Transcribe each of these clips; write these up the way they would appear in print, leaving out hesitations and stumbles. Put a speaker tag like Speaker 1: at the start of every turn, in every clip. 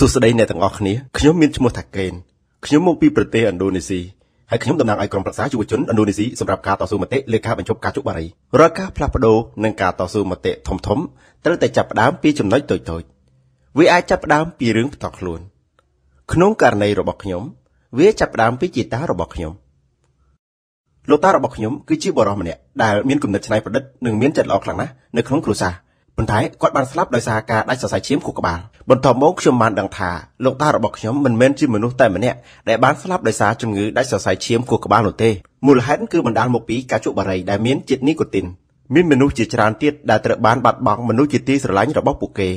Speaker 1: សួស្តីអ្នកទាំងអស់គ្នាខ្ញុំមានឈ្មោះថាកេនខ្ញុំមកពីប្រទេសឥណ្ឌូនេស៊ីហើយខ្ញុំតំណាងឲ្យក្រុមប្រឹក្សាយុវជនឥណ្ឌូនេស៊ីសម្រាប់ការតស៊ូមតិលើការបញ្ឈប់ការជក់បារីរាល់ការផ្លាស់ប្ដូរនិងការតស៊ូមតិធំៗត្រូវតែចាប់ផ្ដើមពីចំណុចតូចៗវាអាចចាប់ផ្ដើមពីរឿងផ្ទាល់ខ្លួនក្នុងករណីរបស់ខ្ញុំវាចាប់ផ្ដើមពីជីតារបស់ខ្ញុំលោកតារបស់ខ្ញុំគឺជាបុរសម្នាក់ដែលមានគំនិតច្នៃប្រឌិតនិងមានចិត្តល្អខ្លាំងណាស់នៅក្នុងគ្រួសារប៉ុន្តែគាត់បានស្លាប់ដោយសារការដាច់សរសៃឈាមខួរក្បាលបន្ទាប់មកខ្ញុំបានដឹងថាលោកតារបស់ខ្ញុំមិនមែនជាមនុស្សតែម្នាក់ដែលបានស្លាប់ដោយសារជំងឺដាច់សរសៃឈាមខួរក្បាលនោះទេមូលហេតុគឺបណ្ដាលមកពីការជក់បារីដែលមានជាតិនីកូទីនមានមនុស្សជាច្រើនទៀតដែលត្រូវបានបាត់បង់មនុស្សជាទីស្រឡាញ់របស់ពួកគេ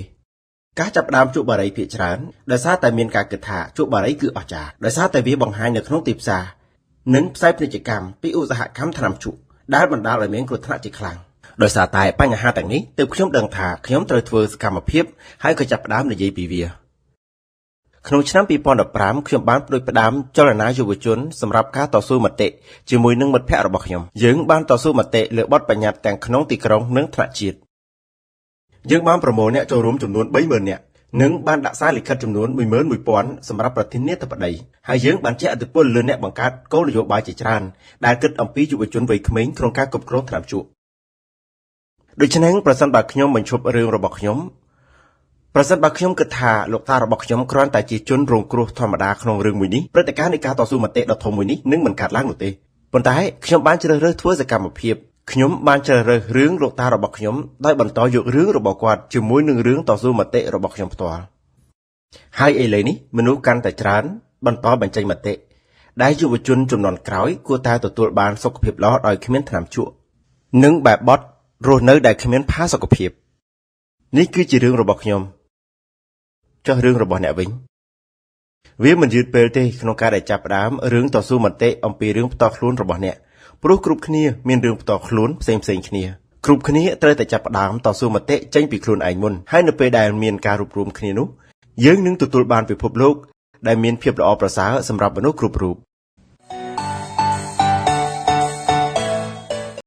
Speaker 1: ការចាប់ផ្ដើមជក់បារីភាគច្រើនដោយសារតែមានការគិតថាជក់បារីគឺអស្ចារ្យដោយសារតែវាបង្ហាញនៅក្នុងទីផ្សារនិងផ្សាយពាណិជ្ជកម្មពីឧស្សាហកម្មថ្នាំជក់ដែលបណ្ដាលឲ្យមានគ្រោះថ្នាក់ជាខ្លាំងដោយសារតែបញ្ហាទាំងនេះទើបខ្ញុំដឹងថាខ្ញុំត្រូវធ្វើសកម្មភាពហើយក៏ចាប់ផ្ដើមនិយាយពីវាក្នុងឆ្នាំ2015ខ្ញុំបានផ្ដួចផ្ដើមចលនាយុវជនសម្រាប់ការតស៊ូមតិជាមួយនឹងមិត្តភ័ក្តិរបស់ខ្ញុំយើងបានតស៊ូមតិលើបទបញ្ញត្តិទាំងក្នុងទីក្រុងនិងថ្នាក់ជាតិយើងបានប្រមូលអ្នកចូលរួមចំនួន30000នាក់និងបានដាក់សារលិខិតចំនួន11000សម្រាប់ប្រធានាធិបតីហើយយើងបានជះឥទ្ធិពលលើអ្នកបង្កើតគោលនយោបាយជាច្រើនដែលគិតអំពីយុវជនវ័យក្មេងក្នុងការគ្រប់គ្រងថ្នាំជក់ដូច្នេះប្រសិនបើខ្ញុំបញ្ឈប់រឿងរបស់ខ្ញុំប្រសិនបើខ្ញុំគិតថាលោកតារបស់ខ្ញុំគ្រាន់តែជាជនរងគ្រោះធម្មតាក្នុងរឿងមួយនេះព្រឹត្តិការណ៍នៃការតស៊ូមតិដ៏ធំមួយនេះនឹងមិនកើតឡើងនោះទេប៉ុន្តែខ្ញុំបានជ្រើសរើសធ្វើសកម្មភាពខ្ញុំបានជ្រើសរើសរឿងលោកតារបស់ខ្ញុំដោយបន្តយករឿងរបស់គាត់ជាមួយនឹងរឿងតស៊ូមតិរបស់ខ្ញុំផ្ទាល់ហើយឥឡូវនេះមនុស្សកាន់តែច្រើនបន្តបញ្ចេញមតិដែលយុវជនជំនាន់ក្រោយគួរតែទទួលបានសុខភាពល្អដោយគ្មានថ្នាំជក់និងបែបបទរស់នៅដែលគ្មានផាសុកភាពនេះគឺជារឿងរបស់ខ្ញុំចុះរឿងរបស់អ្នកវិញវាមិនយឺតពេលទេក្នុងការដែលចាប់ផ្ដើមរឿងតស៊ូមតិអំពីរឿងផ្ទាល់ខ្លួនរបស់អ្នកព្រោះគ្រប់គ្នាមានរឿងផ្ទាល់ខ្លួនផ្សេងៗគ្នាគ្រប់គ្នាត្រូវតែចាប់ផ្ដើមតស៊ូមតិចេញពីខ្លួនឯងមុនហើយនៅពេលដែលមានការរួបរួមគ្នានោះយើងនឹងទទួលបានពិភពលោកដែលមានភាពល្អប្រសើរសម្រាប់មនុស្សគ្រប់រូប។